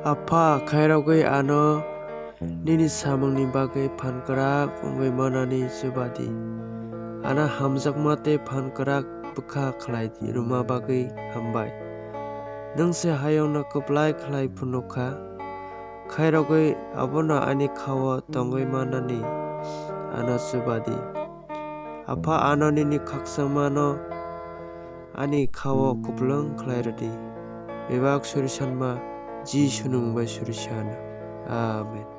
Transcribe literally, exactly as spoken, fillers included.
Apha, khairogwi ano nini samungni bagwi phankrak wngwi manani chuba di. Ano hamjakma tei phankrak bwkha khlai rwma bagwi hambai. Nwng se hayungno kwplai khlai phunuk kha, khairogwi abono ani kha-o tongwi manani ano chuba di. Apha, ano nini khakchangmano ani kha-o kupulung khlai rw di. Bebak suri sanma Jisuni mung bai suri sano. Amen.